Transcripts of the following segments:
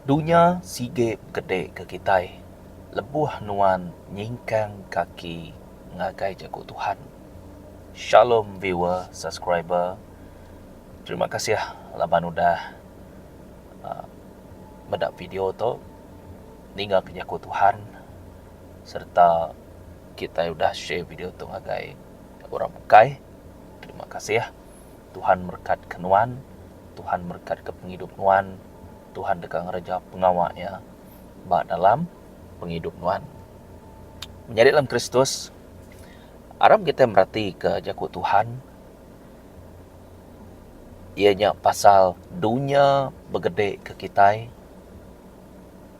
Dunya sigi begede ke kitai lebuh nuan nyingkang kaki ngagai jaku Tuhan. Shalom viewer, subscriber. Terima kasih laban udah uhh meda video tu ninga ke jaku Tuhan sereta kitai udah share video tu ngagai orang bukai. Terima kasih. Tuhan merekat ke nuan, Tuhan merekat ke pengidup nuan. Tuhan deka ngereja pengawa Iya ba dalam pengidup nuan. Menyadi dalam Kristus, aram kitai meratika jaku Tuhan iya nya pasal dunya begede ke kitai.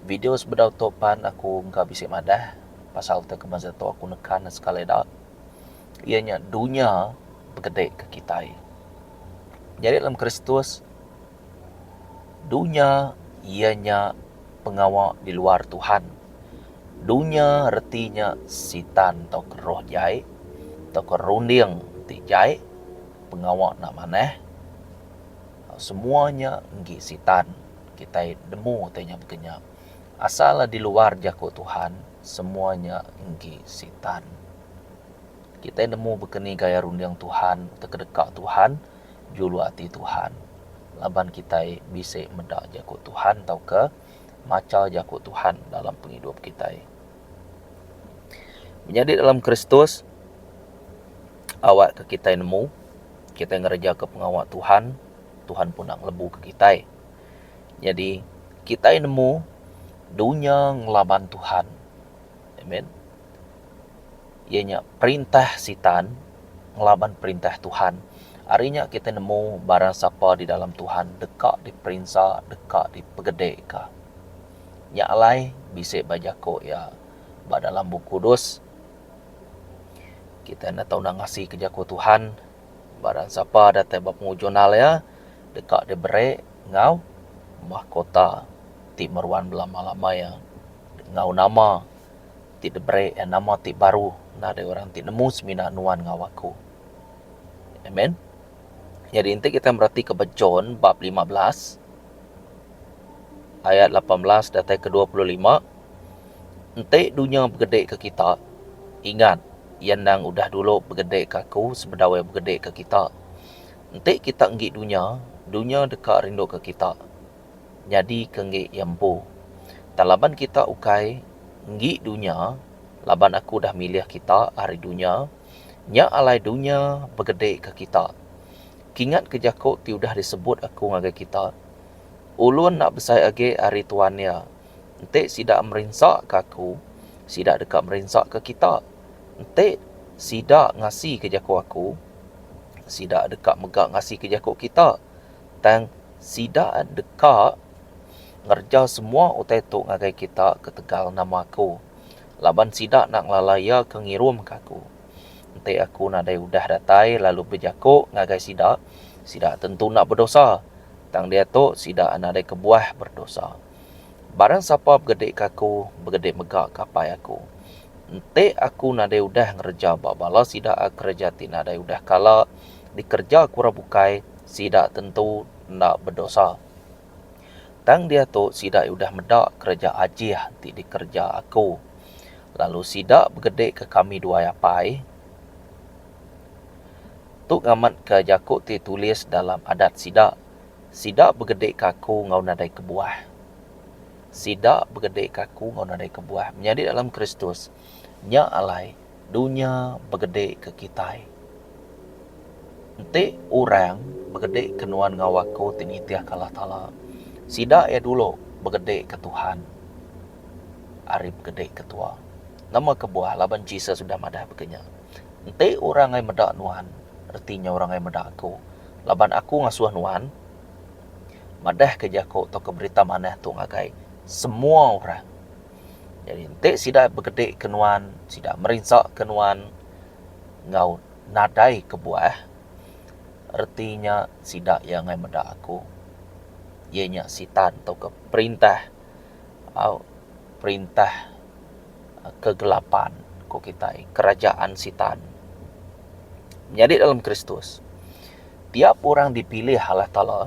Video sebedau tu pan aku engka bisi madah pasal utai ke bansa tu aku nekan ne sekali da. Iya nya dunya begede ke kitai. Nyadi dalam Kristus. Dunya iya nya pengawa di luar Tuhan. Dunya reti nya sitan tauka roh jai tauka runding ti jai pengawa enda manah semua nya enggi sitan kitai nemu utai nya baka nya. Asal di luar jaku Tuhan semua nya enggi sitan. Kitai nemu baka ni gaya runding Tuhan tauka deka Tuhan. Juluk ati Tuhan laban kitai bisi meda jaku Tuhan tauka macha jaku Tuhan dalam pengidup kitai. Menyadi dalam Kristus awakka kitai nemu kitai ngerejaka pengawa Tuhan, Tuhan pun enda ngelebuka kitai. Nyadi kitai nemu dunya ngelaban Tuhan. Amen. Iya nya perintah sitan ngelaban perintah Tuhan. Ari nya kitai nemu barang sapa di dalam Tuhan deka diperinsa deka dipegedeka. Nya alai bisi ba jaku iya ba dalam Bup Kudus kitai enda tau enda ngasika jaku Tuhan barang sapa datai ba pengujung nal iya deka diberi enggau mahkota ti meruan belama-lama iya enggau nama. ti diberi iya nama ti baru nadai orang ti nemu semina nuan enggau aku. Amen. Nyadi enti kitai meratika ba John bab 15 ayat 18 datai ke 25 enti dunya begedi ke kita ingat iya endang udah dulu begedi ke aku sebedau iya begedi ke kita. Enti kita enggi dunya, dunya deka rinduka kita. Nyadi ke enggi iya empu. Tang laban kita ukai enggi dunya, laban aku udah milih kita ari dunya, nya alai dunya begedika kita. Kingatka jaku ti udah disebut aku ngagai kita, Ulun enda besai agi ari tuan iya. Enti sida merinsaka aku, sida deka merinsaka kita. Enti sida ngasika jaku aku, sida deka mega ngasika jaku kita. Tang sida deka ngereja semua utai tu ngagai kita ketegal nama Aku, laban sida enda ngelala Iya ke ngirumka Aku. Enti Aku nadai udah datai lalu bejaku ngagai sida, sida tentu enda bedosa. Tang diatu sida nadai kebuah berdosa. Barang sapa begedika Aku, begedi mega ke Apai Aku. Enti Aku nadai udah ngereja ba bala sida kereja ti nadai udah kala dikereja ku orang bukai, sida tentu enda bedosa. Tang diatu sida udah meda kereja ajih ti dikereja aku, lalu sida begedika kami duai apai. Tu ngamatka jaku ti tulis dalam Adat sida, Sida begedika aku enggau nadai kebuah. Sida begedika aku enggau nadai kebuah. Menyadi dalam Kristus, nya alai dunya begedika kitai. Enti orang begedika nuan enggau aku ti nitihka Allah Taala, sida iya dulu begedika Tuhan ari begedika tua. Nama kebuah laban Jesus udah madah baka nya. Enti orang ai meda nuan, reti nya orang ai meda aku, laban aku ngasuh nuan madahka jaku tauka berita manah tu ngagai semua orang. Jadi enti sida begedika nuan, sida merinsaka nuan enggau Nadai kebuah, reti nya sida iya ngagai meda aku iya nya sitan tauka perintah au perintah kegelapan ku kitai kerajaan sitan. Nyadi dalam Kristus tiap orang dipilih Allah Taala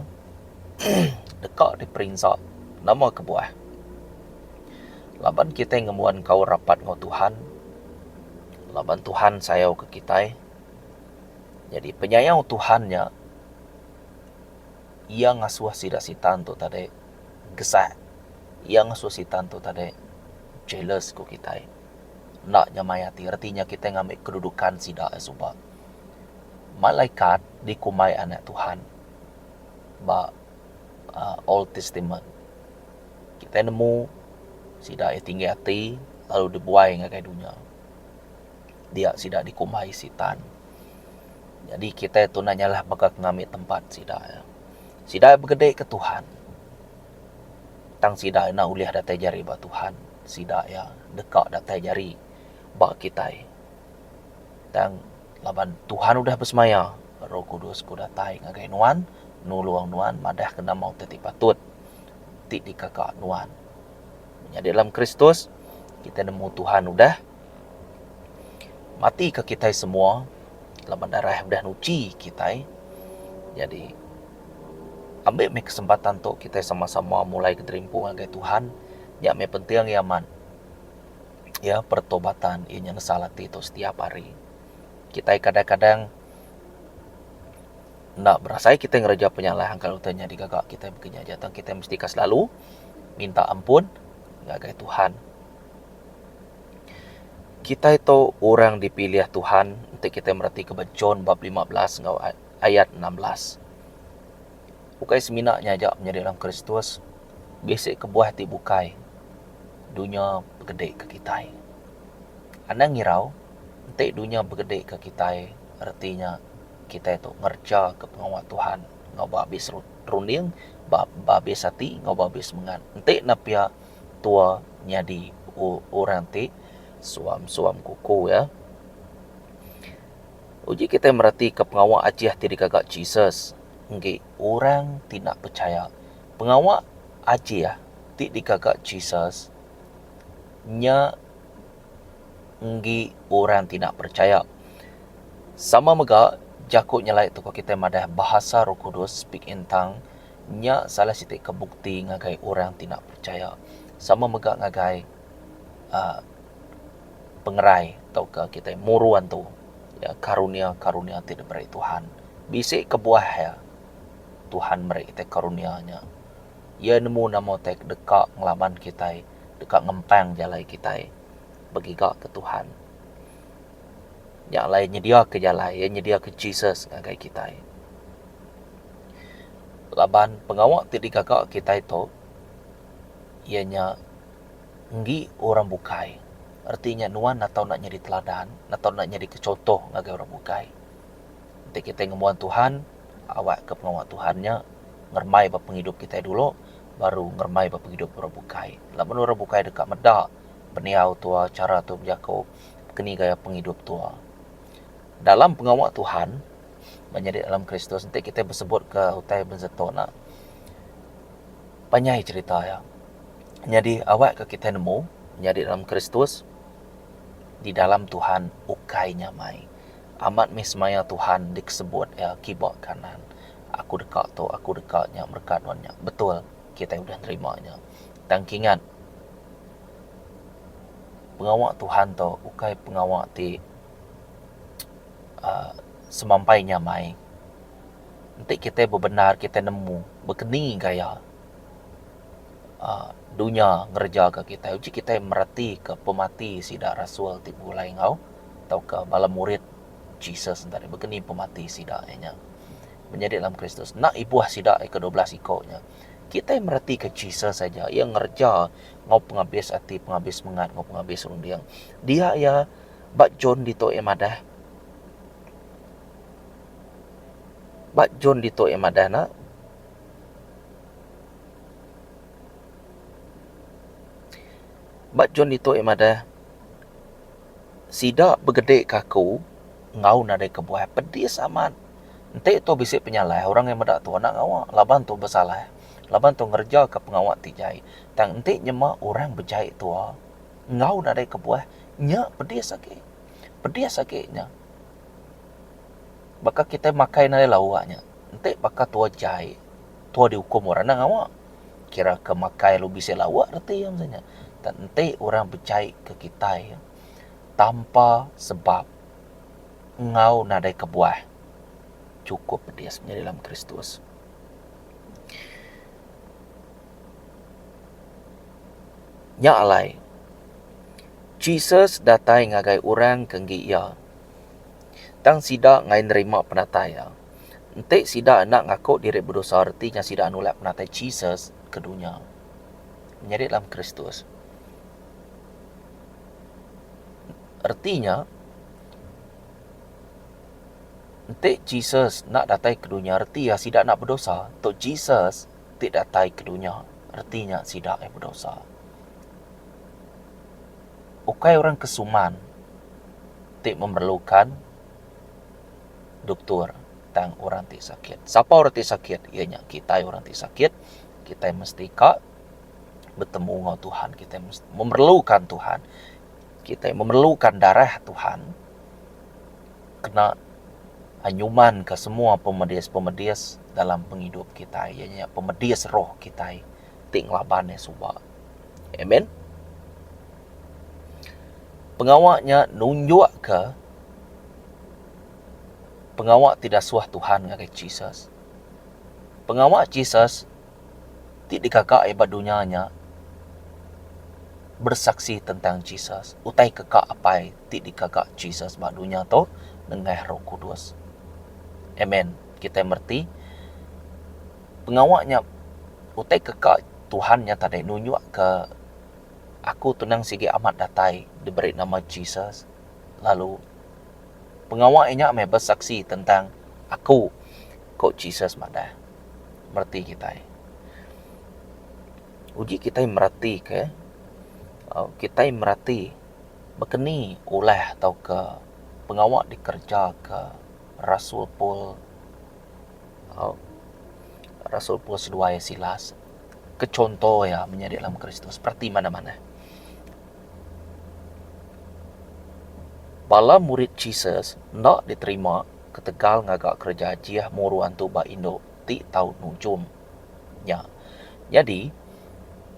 deka diperinsa. Nama kebuah? Laban kitai ngembuan kaul rapat enggau Tuhan, laban Tuhan sayau ke kitai. Nyadi penyayau Tuhan nya iya ngasuh sida sitan tu tadi gesak. Iya ngasuh sitan tu tadi jealous ku kitai. Enda nyamai ati reti nya kitai ngambi kedudukan sida suba. Malaikat dikumbai anak Tuhan ba uhh Old Testament. Kitai nemu sida iya tinggi ati lalu dibuai ngagai dunya. Dia sida dikumbai sitan. Nyadi kitai tu enda nyalah baka ke ngambi tempat sida iya. Sida begedi ke Tuhan. Tang sida enda ulih datai jari ba Tuhan. Sida iya deka datai jari ba kitai. Tang laban Tuhan udah besemaya, Roh Kudus ku datai ngagai nuan, nulung nuan madahka nama utai ti patut ti dikaga nuan. Nyadi dalam Kristus, kitai nemu Tuhan udah mati ke kitai semua laban darah udah nuchi kitai. Nyadi ambi meh kesempatan tu kitai sama-sama mulai keterimpu ngagai Tuhan. Nya meh penting iya amat. Iya pertobatan iya nya nesal ati tu setiap hari. Kitai kadang-kadang enda berasai kitai ngereja penyalah angka utai nya digaga kitai baka nya aja tang kitai mesti ka selalu minta ampun ngagai Tuhan. Kitai tu orang dipilih Tuhan enti kitai meretika ba John bab 15 enggau ayat 16. Ukai semina nya aja menyadi dalam Kristus bisi kebuah ti bukai. Dunya begedi ke kitai. Anang ngirau enti dunya begedi ke kitai reti nya kitai tu ngereja ke pengawa Tuhan enggau ba abis runding, ba abis ati enggau ba abis semengat. Enti ne pia tua nyadi orang ti suam-suam kuku iya. Uji kitai mereti ke pengawa ajih ti digaga Jesus enggi orang ti enda pechaya. Pengawa ajih ti digaga Jesus nya enggi orang ti enda perechaya. Sama mega jaku nyelai tu ko kitai madah bahasa Roh Kudus speak in tongue nya salah siti ke bukti ngagai orang ti enda perechaya. Sama mega ngagai uhh pengerai tauka kitai muru antu karunia-karunia ti diberi Tuhan. Bisi kebuah iya Tuhan meri kitai karunia nya. Iya nemu nama utai ke deka ngelaban kitai, deka ngempang jalai kitai begiga ke Tuhan. Nya alai nyediaka jalai, iya nyediaka Jesus ngagai kitai. Laban pengawa ti digaga kitai tu iya nya enggi orang bukai. Reti nya nuan enda tau enda nyadi teladan, enda tau enda nyadi ke chuntoh ngagai orang bukai. Enti kitai ngembuan Tuhan, awakka pengawa Tuhan nya ngerembai ba pengidup kitai dulu baru ngerembai ba pengidup orang bukai. Laban orang bukai deka meda pendiau tua, chara tua bejaku, keni gaya pengidup tua. Dalam pengawa Tuhan, menyadi dalam Kristus enti kitai besebut ke utai bansa tu ne panjai cherita iya. Nyadi awakka kitai nemu nyadi dalam Kristus di dalam Tuhan ukai nyamai. Amat mih semaya Tuhan dikesebut iya kiba kanan. Aku deka tu, aku deka nya merekat nuan nya. Betul kitai udah nerima nya. Tang kingat pengawa Tuhan tu ukai pengawa ti uhh semampai nyamai. Enti kitai bebendar kitai nemu bekeni gaya uhh dunya ngereja ka kitai. Uji kitai meratika pemati sida rasul ti begulai enggau tauka bala murid Jesus enta deh bekeni pemati sida iya nya. Menyadi dalam Kristus enda ibuh sida ke 12 iko nya. Kitai meratika Jesus aja iya ngereja enggau pengabis ati, pengabis semengat enggau pengabis runding. Dia iya ba John ditu iya madah ba John ditu iya madah ne ba John ditu iya madah Sida begedika aku enggau nadai kebuah pedis amat. Enti tu bisi penyalah orang iya meda tu anak ngawa laban tu besalah laban tu ngerejaka pengawa ti jai. Tang enti nyema orang bejai tua enggau nadai kebuah nya pedis agi. Pedis agi nya. Baka kitai makai nadai lauk nya. Enti baka tua jai tua diukum orang enda ngawa. Kira ke makai lalu bisi lauk reti iya mesti nya. Tang enti orang bejai ke kitai tanpa sebab enggau nadai kebuah chukup pedis nyadi dalam Kristus. Nya alai, Jesus datai ngagai orang ke enggi iya. Tang sida enggai nerima penatai iya. Enti sida enda ngaku diri bedosa reti nya sida nulak penatai Jesus ke dunya. Menyadi dalam Kristus. Reti nya, enti Jesus enda datai ke dunya reti iya sida enda bedosa. Tu Jesus ti datai ke dunya reti nya sida iya bedosa. Ukai orang ke suman ti memerlukan doktor tang orang ti sakit. Sapa orang ti sakit? Iya nya kitai orang ti sakit, kitai mesti ka betemu enggau Tuhan, kitai memerlukan Tuhan, kitai memerlukan darah Tuhan kena nyumanka semua pemedis-pemedis dalam pengidup kitai iya nya pemedis roh kitai ti ngelaban iya suba. Amen. Pengawa nya nunjukka pengawa ti dasuh Tuhan ngagai Jesus. Pengawa Jesus ti digaga iya ba dunya nya bersaksi tentang Jesus. Utai ke ka apai ti digaga Jesus ba dunya tu nengah Roh Kudus. Amen. Kitai mereti pengawa nya utai ke ka Tuhan nya tadi nunjukka aku tunang sigi amat datai diberi nama Jesus lalu pengawa iya nya meh besaksi tentang aku, ku Jesus madah. Mereti kitai. Uji kitai mereti ke kitai mereti baka ni ulah tauka pengawa dikereja ke Rasul Paul Rasul Paul seduai Silas ke chunto iya menyadi dalam Kristus pereti manah-manah. Bala murid Jesus enda diterima ketegal ngaga kereja ajih muru antu ba indu ti tau nujum. Nya. Nyadi,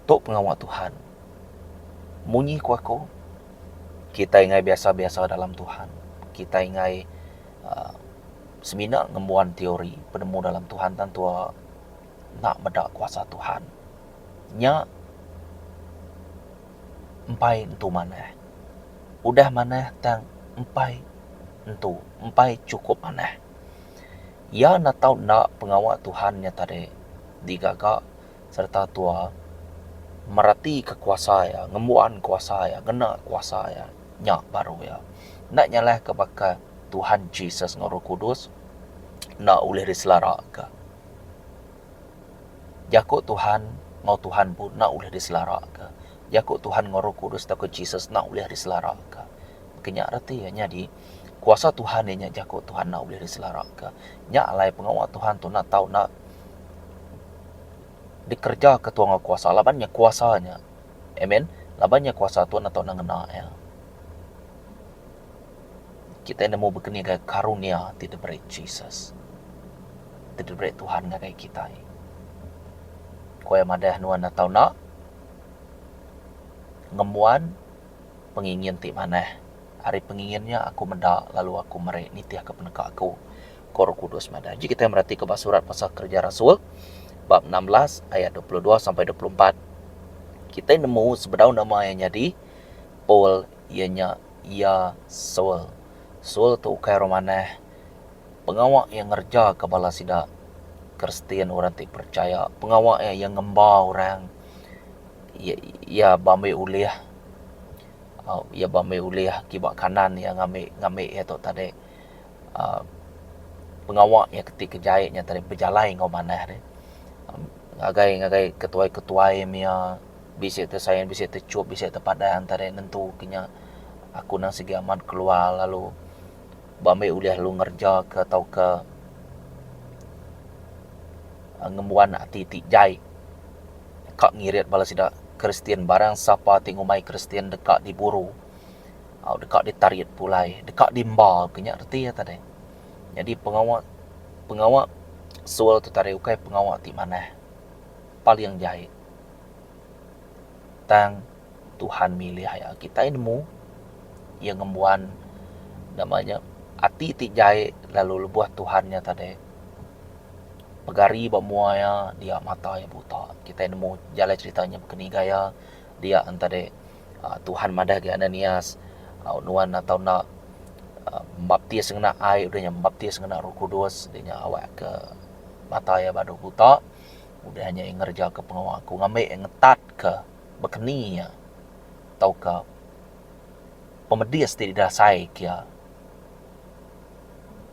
tu pengawa Tuhan. Munyi ku aku, kitai enggai biasa-biasa dalam Tuhan. Kitai enggai uhh semina ngembuan teori penemu dalam Tuhan tang tua enda meda kuasa Tuhan. Nya empai entu manah. Udah manah tang empai entu, empai chukup manah. Iya enda tau enda pengawa Tuhan nya tadi digaga sereta tua meratika kuasa iya, ngembuan kuasa iya, ngena kuasa iya nya baru iya. Enda nyalahka baka Tuhan Jesus enggau Roh Kudus enda ulih diselaraka. Jaku Tuhan enggau Tuhan pun enda ulih diselaraka. Jaku Tuhan enggau Roh Kudus tauka Jesus enda ulih diselaraka. Ke nya reti iya nyadi kuasa Tuhan iya nya jaku Tuhan enda ulih diselaraka. Nya alai pengawa Tuhan tu enda tau enda dikereja ke tuan enggau kuasa laban nya kuasa nya. Amen. Laban nya kuasa tu enda tau enda ngena iya. Kitai nemu bekeni ga karunia ti diberi Jesus. Ti diberi Tuhan ngagai kitai. Ku iya madah nuan enda tau enda ngembuan pengingin ti manah. Ari pengingin nya aku meda lalu aku meri nitihka peneka aku, ku Roh Kudus madah. Ji kitai meratika ba surat pasal Kereja Rasul bab 16 ayat 22 sampai 24. Kitai nemu sebedau nama iya nyadi Paul iya nya iya Saul. Saul tu ukai orang manah. Pengawa iya ngerejaka bala sida Kristian orang ti percaya. Pengawa iya iya ngemba orang. Iya ba ambi ulih iya ba ambi ulih kiba kanan iya ngambi ngambi iya tu tadi uhh pengawa iya ti ke jai nya tadi bejalai enggau manah deh ngagai ngagai ketuai ketuai mia bisi te sain bisi te chup bisi te padang tadi nentu ke nya aku nang sigi amat keluar lalu ba ambi ulih lalu ngereja ke tauka ngembuan ati ti jai. Ka ngirit bala sida Kristian barang sapa ti ngumbai Kristian deka diburu au deka ditarit pulai deka diemba ke nya reti iya tadi. Nyadi pengawa pengawa Saul tu tadi ukai pengawa ti manah paling jai. Tang Tuhan milih iya. Kitai nemu iya ngembuan nama nya ati ti jai lalu lebuh Tuhan nya tadi pegari ba mua iya dia mata iya buta. Kitai nemu jalai cherita nya baka ni gaya dia enta deh uhh Tuhan madah agi Ananias uhh nuan atau enda uhh baptis ngena ai udah nya baptis ngena roh kudus udah nya awak ke mata iya badu buta udah nya iya ngereja ke pengawa aku ngambi iya ngetat ke baka ni iya tauka pemedis ti dirasai ke iya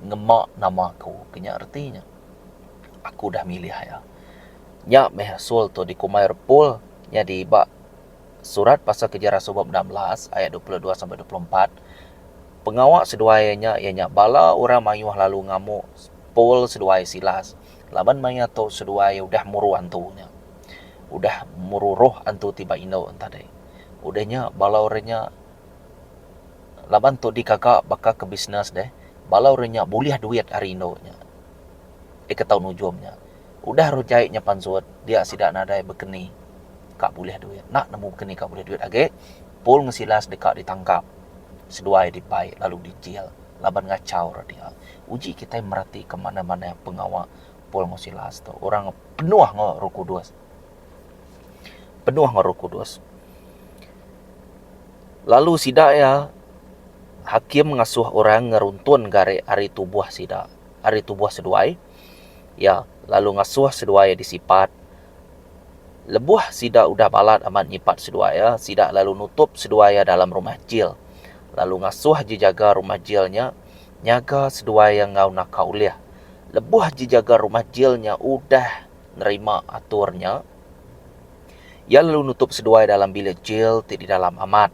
ngema nama aku ke nya reti nya aku udah milih iya. Nya meh rasul tu dikumbai Paul nyadi ba surat pasal kereja rasul bab 16 ayat 22 sampai 24 pengawa seduai iya nya iya nya bala orang mayuh lalu ngamuk Paul seduai Silas laban maya tu seduai udah muru antu nya. Udah muru roh antu ti ba indu tadi. Udah nya bala orang nya laban tu digaga baka ke bisnes deh bala orang nya bulih duit ari indu nya. Ika tau nujum nya. Udah roh jai nya pansut dia sida nadai bekeni ka bulih duit. Enda nemu bekeni ka bulih duit agi Paul enggau Silas deka ditangkap seduai dibai lalu dijil laban ngachau ra dia. Uji kitai meratika manah-manah pengawa Paul enggau Silas tu. Orang penuh enggau Roh Kudus. Penuh enggau Roh Kudus. Lalu sida iya hakim ngasuh orang ngeruntun gari ari tubuh sida, ari tubuh seduai. Iya lalu ngasuh seduai iya disipat. Lebuh sida udah balat amat nyipat seduai iya, sida lalu nutup seduai iya dalam rumah jil. Lalu ngasuh jejaga rumah jil nya nyaga seduai iya enggau naka ulih. Lebuh jejaga rumah jil nya udah nerima atur nya, iya lalu nutup seduai dalam bilik jil ti di dalam amat,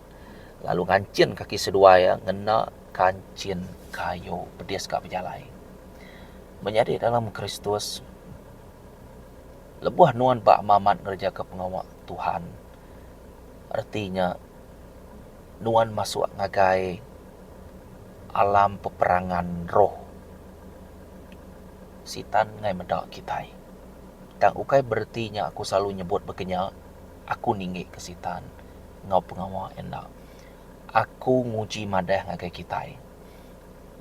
lalu nganchin kaki seduai iya ngena kanchin kayu pedis ka bejalai. Menyadi dalam Kristus, lebuh nuan ba amat ngerejaka pengawa Tuhan, reti nya nuan masuk ngagai alam peperangan roh. Sitan enggai meda kitai. Tang ukai bereti nya aku selalu nyebut baka nya, aku ninggika Sitan enggau pengawa iya enda. Aku nguji madah ngagai kitai.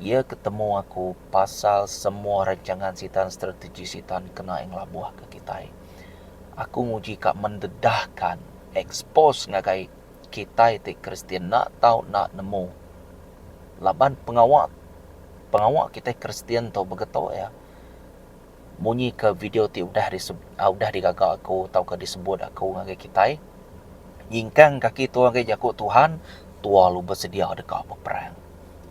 Iya ke temu aku pasal semua rancangan Sitan strategi Sitan kena iya ngelabuhka kitai. Aku nguji ka mendedahkan, expose ngagai kitai ti Kristian enda tau enda nemu laban pengawa pengawa kitai Kristian tu begitu iya munyi ke video ti udah udah digaga aku tauka disebut aku ngagai kitai nyingkang kaki tua ngagai jaku Tuhan tua lalu besedia deka beperang.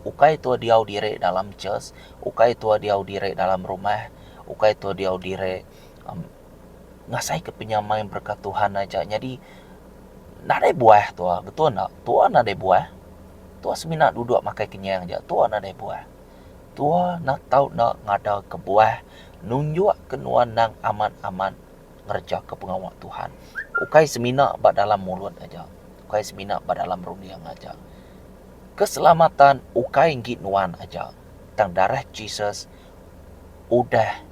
Ukai tua diau diri dalam church ukai tua diau diri dalam rumah ukai tua diau diri ngasai ke penyamai berkat Tuhan aja nyadi nadai buah tua betul enda tua nadai buah tua semina duduk makai kenyang aja tua nadai buah tua enda tau enda ngada ke buah nunjuk ke nuan endang amat amat ngereja ke pengawa Tuhan ukai semina ba dalam mulut aja ukai semina ba dalam runding aja keselamatan ukai enggi nuan aja tang darah Jesus udah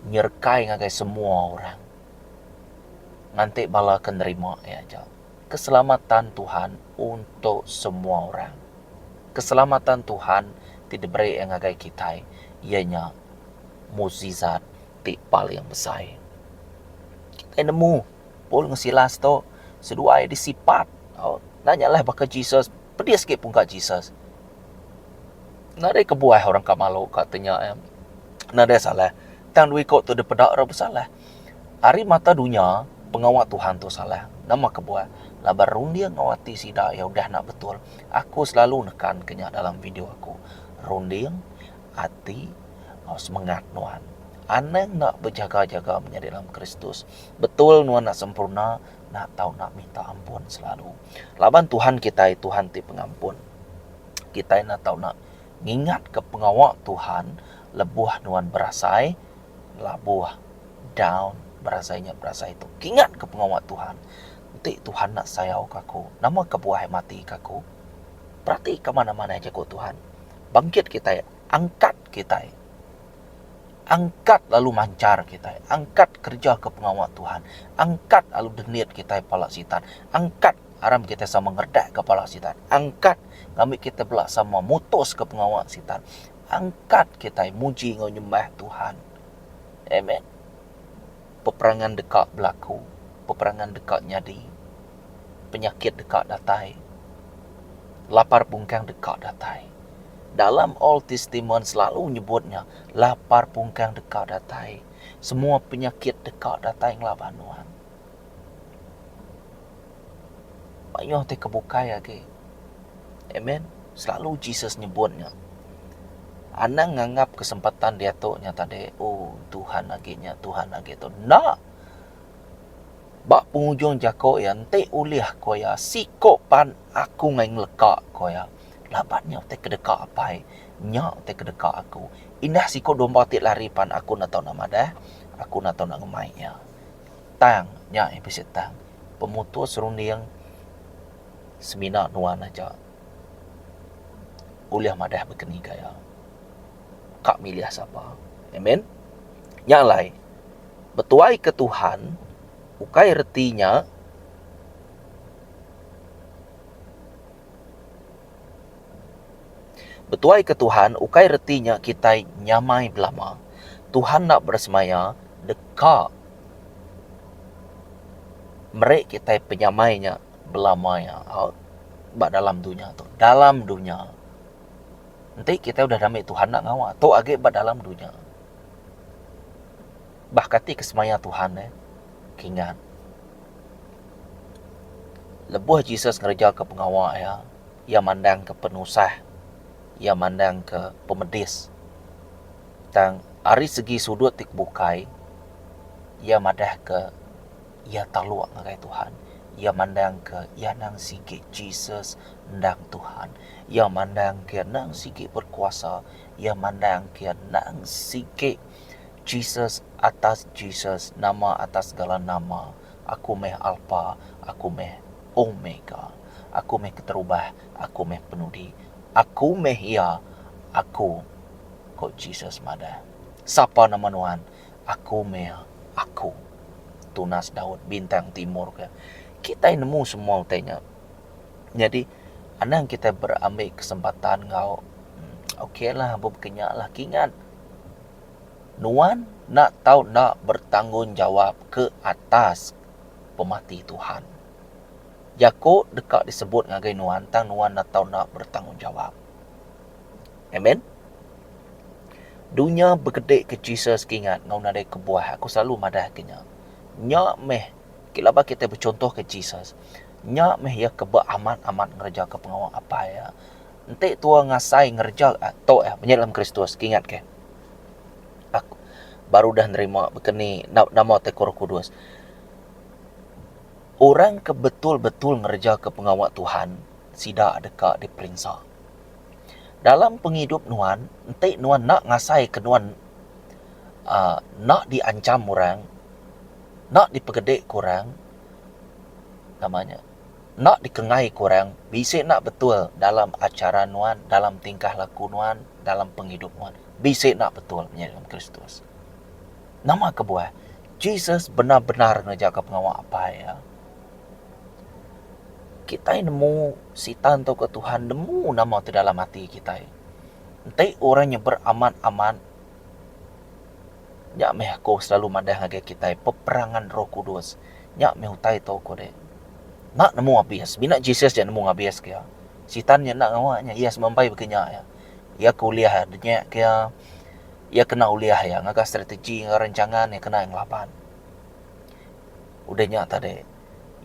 nyerekai ngagai semua orang. Nganti bala ke nerima iya aja. Keselamatan Tuhan untuk semua orang. Keselamatan Tuhan ti diberi iya ngagai kitai iya nya mukjizat ti paling besai. Kitai nemu Paul enggau Silas tu seduai disipat enda nyalah baka Jesus pedis agi pungka Jesus. Nadai kebuah orang ka malu ka ti nya iya. Nadai salah. Tang dua iko tu dipeda orang besalah. Ari mata dunya pengawa Tuhan tu salah. Nama kebuah? Laban runding enggau ati sida iya udah enda betul. Aku selalu nekan ke nya dalam video aku. Runding, ati enggau semengat nuan. Anang enda bejaga-jaga menyadi dalam Kristus. Betul nuan enda sempurna, enda tau enda minta ampun selalu. Laban Tuhan kitai Tuhan ti pengampun. Kitai enda tau enda ngingatka pengawa Tuhan lebuh nuan berasai labuh, down, berasai nya berasai tu. Kingatka pengawa Tuhan. Enti Tuhan enda sayauka aku, nama kebuah iya matika aku? Peratika manah-manah jaku Tuhan. Bangkit kitai, angkat kitai. Angkat lalu manchar kitai. Angkat kereja ke pengawa Tuhan. Angkat lalu denit kitai pala sitan. Angkat aram kitai sama ngeredak ke pala sitan. Angkat ngambi kitai bela sama mutus ke pengawa sitan. Angkat kitai muji enggau nyembah Tuhan. Amen. Peperangan deka belaku. Peperangan deka nyadi. Penyakit deka datai. Lapar pungkang deka datai. Dalam Old Testament selalu nyebut nya, lapar pungkang deka datai. Semua penyakit deka datai ngelaban nuan. Mayuh ti ke bukai agi. Amen. Selalu Jesus nyebut nya. Anang nganggap kesempatan diatu nya tadi, oh Tuhan agi nya, Tuhan agi tu. Enda. Ba pengujung jako iya enti ulih ko iya siko pan aku ngai ngeleka ko iya laban nya utai ke deka apai nya utai ke deka aku indah siko domba ti lari pan aku enda tau nak madah aku enda tau nak ngemai iya tang nya iya bisi tang pemutus runding semina nuan aja ulih madah bekeni gaya ka milih sapa amen nya alai. Betuai ke Tuhan ukai reti nya Betuai ke Tuhan ukai reti nya kitai nyamai belama. Tuhan enda beresemaya deka meri kitai penyamai nya belama iya ba dalam dunya tu. Dalam dunya. Enti kitai udah diambi Tuhan enda ngawa tu agi ba dalam dunya. Bah kati ke semaya Tuhan eh? Kingat. Lebuh Jesus ngerejaka pengawa iya, iya mandangka penusah, iya mandangka pemedis. Tang ari segi sudut ti bukai, iya madahka iya taluk ngagai Tuhan. Iya mandangka iya nang sigi Jesus endang Tuhan. Iya mandangka iya nang sigi berkuasa. Iya mandangka iya nang sigi Jesus atas Jesus nama atas segala nama. Aku meh Alpa, aku meh Omega. Aku meh keterubah, aku meh penudi. Aku meh iya, aku, ko Jesus madah. Sapa nama nuan? Aku meh aku. Tunas Daud bintang timur ke. Kitai nemu semua utai nya. Nyadi anang kitai berambi kesempatan enggau ok lah abuh baka nya lah kingat. Nuan enda tau enda bertanggungjawab ke atas pemati Tuhan. Jaku deka disebut ngagai nuan tang nuan enda tau enda bertanggungjawab. Amen. Dunya begede ke Jesus ke ingat enggau nadai kebuah aku selalu madah ke nya. Nya meh ke laban kitai bechuntoh ke Jesus. Nya meh iya ke beamat-amat ngereja ke pengawa Apai iya. Enti tua ngasai ngereja tu eh menyadi dalam Kristus ke ingat ke. Aku baru udah nerima baka ni nama ti Roh Kudus. Orang ke betul-betul ngereja ke pengawa Tuhan sida deka diperinsa. Dalam pengidup nuan, enti nuan enda ngasaika nuan uhh enda diancham orang, enda dipegedika orang, nama nya enda dikengaika orang, bisi enda betul dalam acara nuan, dalam tingkah laku nuan, dalam pengidup nuan. Bisi enda betul menyadi dalam Kristus. Nama kebuah? Jesus benar-benar ngerejaka pengawa Apai iya. Kitai nemu sitan tauka Tuhan nemu nama ti dalam ati kitai. Enti orang nya beramat-amat nya meh aku selalu madah ngagai kitai peperangan Roh Kudus nya meh utai tu ku deh. Enda nemu abis mina Jesus ja nemu ngabis ke iya. Sitan nya enda ngawa nya iya semampai baka nya iya. Iya ke ulih denyek ke iya, iya kena ulih iya ngaga strategi ngaga rancangan iya kena ngelaban. Udah nya tadi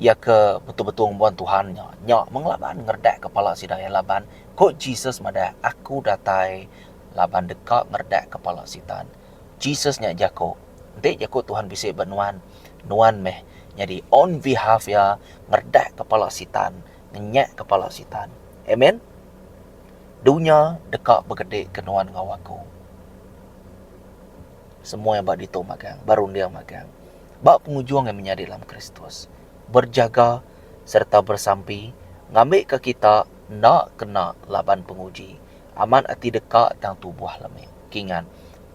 iya ke betul-betul ngembuan Tuhan nya, nya meh ngelaban ngeredak kepala sida iya laban ku Jesus madah aku datai laban deka ngeredak kepala sitan. Jesus nya jaku enti jaku Tuhan bisi ba nuan, nuan meh nyadi on behalf iya ngeredak kepala sitan, ngenyak kepala sitan. Amen. Dunya deka begedi ke nuan enggau aku. Semua ba ditu magang, ba runding magang. Ba pengujung iya menyadi dalam Kristus. Berjaga sereta bersampi ngambika kita enda kena laban penguji. Amat ati deka tang tubuh lemi. Kingat.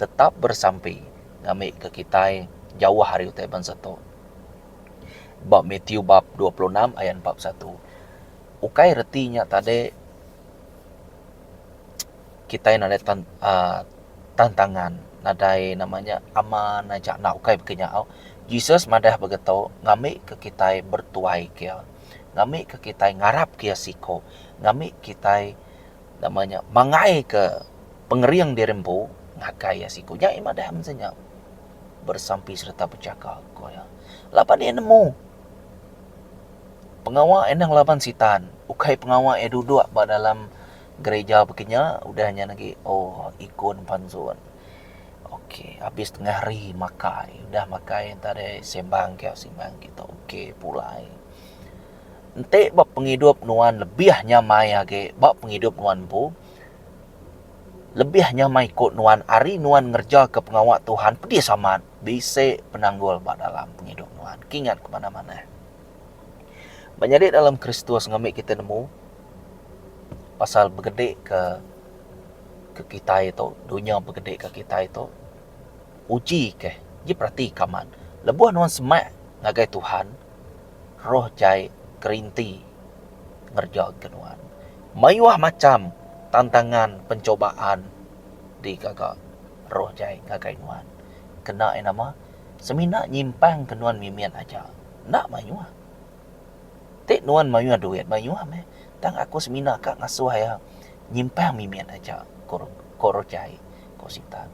Tetap beresampi ngambika kitai jauh ari utai bansa tu. Ba Matthew bab 26 ayat 41. Ukai reti nya tadi kitai nadai tan uhh tantangan nadai nama nya aman aja enda ukai baka nya au. Jesus madah begitu ngambika kitai bertuai ke iya. Ngambika kitai ngarapka iya siko. Ngambi kitai nama nya mangaika pengering diri empu ngagai iya siku. Nya iya madah mesti nya beresampi sereta bejaga ku iya. Laban iya nemu pengawa iya nang laban sitan ukai pengawa iya duduk ba dalam gereja baka nya udah nya agi oh ikon pansut. Ok abis tengah hari makai udah makai enta deh sembang kiau sembang kitu ok pulai. Enti ba pengidup nuan lebih nyamai agi ba pengidup nuan empu, lebih nyamai ku nuan ari nuan ngerejaka pengawa Tuhan pedis amat bisi penanggul ba dalam pengidup nuan. Kingat ke manah-manah. Menyadi dalam Kristus ngambi kita nemu pasal begedi ke ke kitai tu, dunya begedi ke kitai tu. Uji keh, ji perati ke amat. Lebuh nuan semak ngagai Tuhan, roh jai kerinti ngereja ke nuan. Mayuh macham tantangan pencobaan digaga roh jai ngagai nuan. Kena iya nama semina nyimpang ke nuan mimit aja. Enda mayuh. Ti nuan mayuh duit mayuh meh tang aku semina ka ngasuh iya nyimpang mimit aja ko roh jai ko sitan.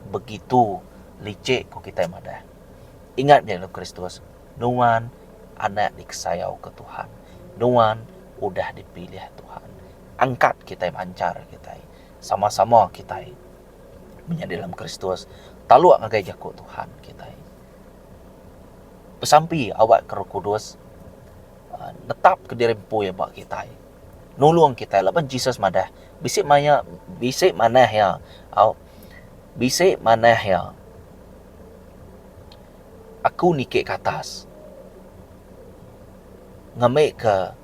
Begitu licik ko kitai madah. Ingat meh lalu Kristus, nuan anak dikesayauka Tuhan. Nuan udah dipilih Tuhan. Angkat kitai manchar kitai, sama-sama kitai menyadi dalam Kristus taluk ngagai jaku Tuhan kitai. Besampi awakka Roh Kudus aaa netapka diri empu iya ba kitai. Nulung kitai laban Jesus madah bisi maya bisi manah iya au bisi manah iya. Aku niki ke atas ngambika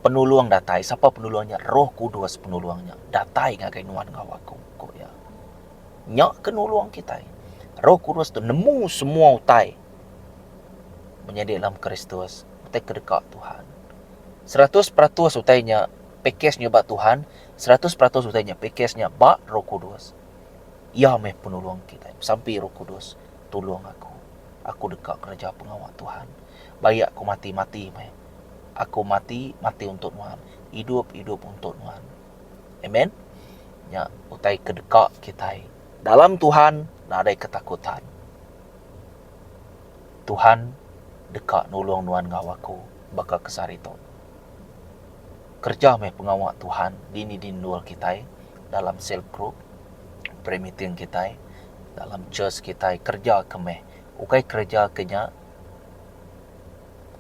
penulung datai. Sapa penulung nya? Roh Kudus penulung nya datai ngagai nuan enggau aku, ku iya. Nya ke nulung kitai. Roh Kudus tu nemu semua utai menyadi dalam Kristus, utai ke deka Tuhan. 100% utai nya pakej nya ba Tuhan, 100% utai nya pakej nya ba Roh Kudus. Iya meh penulung kitai. Besampi Roh Kudus, tulung aku. Aku deka ngereja pengawa Tuhan. Baik aku mati, mati meh. Aku mati, mati untuk nuan. Idup, idup untuk nuan. Amen. Nya utai ke deka kitai. Dalam Tuhan nadai ketakutan. Tuhan deka nulung nuan enggau aku baka ke sehari tu. Kereja meh pengawa Tuhan dini-dini endur kitai dalam cell group, prayer meeting kitai, dalam church kitai kereja ke meh. Ukai kereja ke nya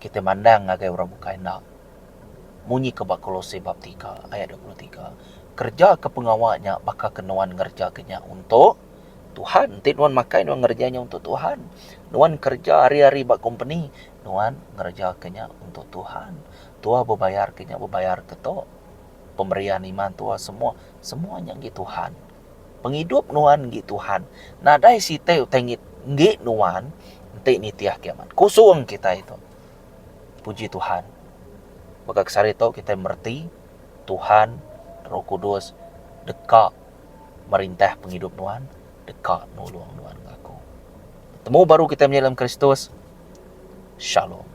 kitai mandang ngagai orang bukai enda. Munyi ke ba Kolose bab tiga ayat 23. Kereja ke pengawa nya baka ke nuan ngereja ke nya untuk Tuhan. Enti nuan makai nuan ngereja nya untuk Tuhan. Nuan kereja hari-hari ba kompeni nuan ngereja ke nya untuk Tuhan. Tua bebayar ke nya bebayar ke tu. Pemerian iman tua semua, semua nya enggi Tuhan. Pengidup nuan enggi Tuhan. Nadai siti utai enggi enggi nuan enti nitih ke amat. Kusung kitai tu. Puji Tuhan. Baka ke sehari tu kitai mereti Tuhan Roh Kudus deka merintah pengidup nuan, deka nulung nuan enggau aku. Betemu baru kitai menyadi dalam Kristus. Shalom.